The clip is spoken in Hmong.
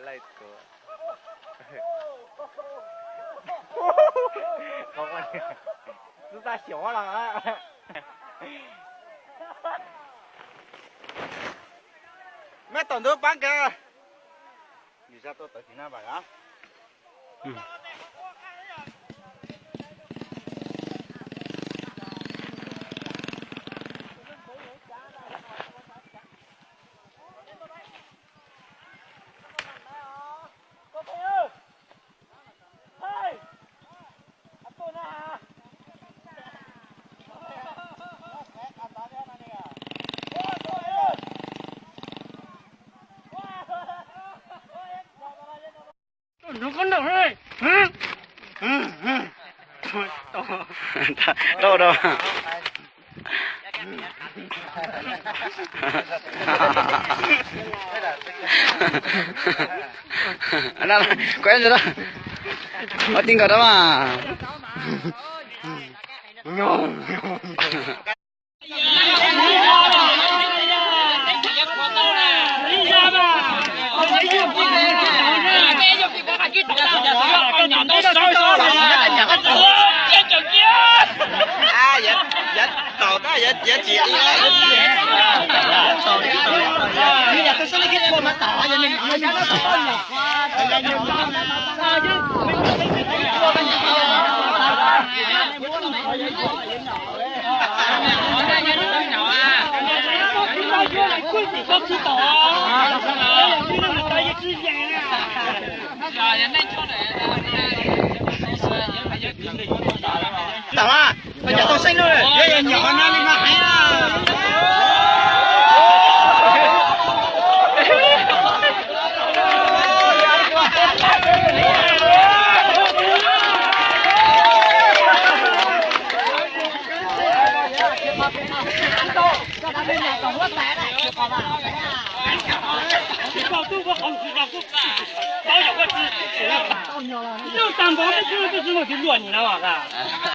Laij kuv. Xub xab xyov los. Meb tom ntug paab kag. Yus xyov tuaj tawv tim na vas. Tau, tau. Kuv ntsis, ob tij nkaus rau mas. Tam mas, koj cov tau seej lawm, yog yog nyuam qhuav no li mas heev na.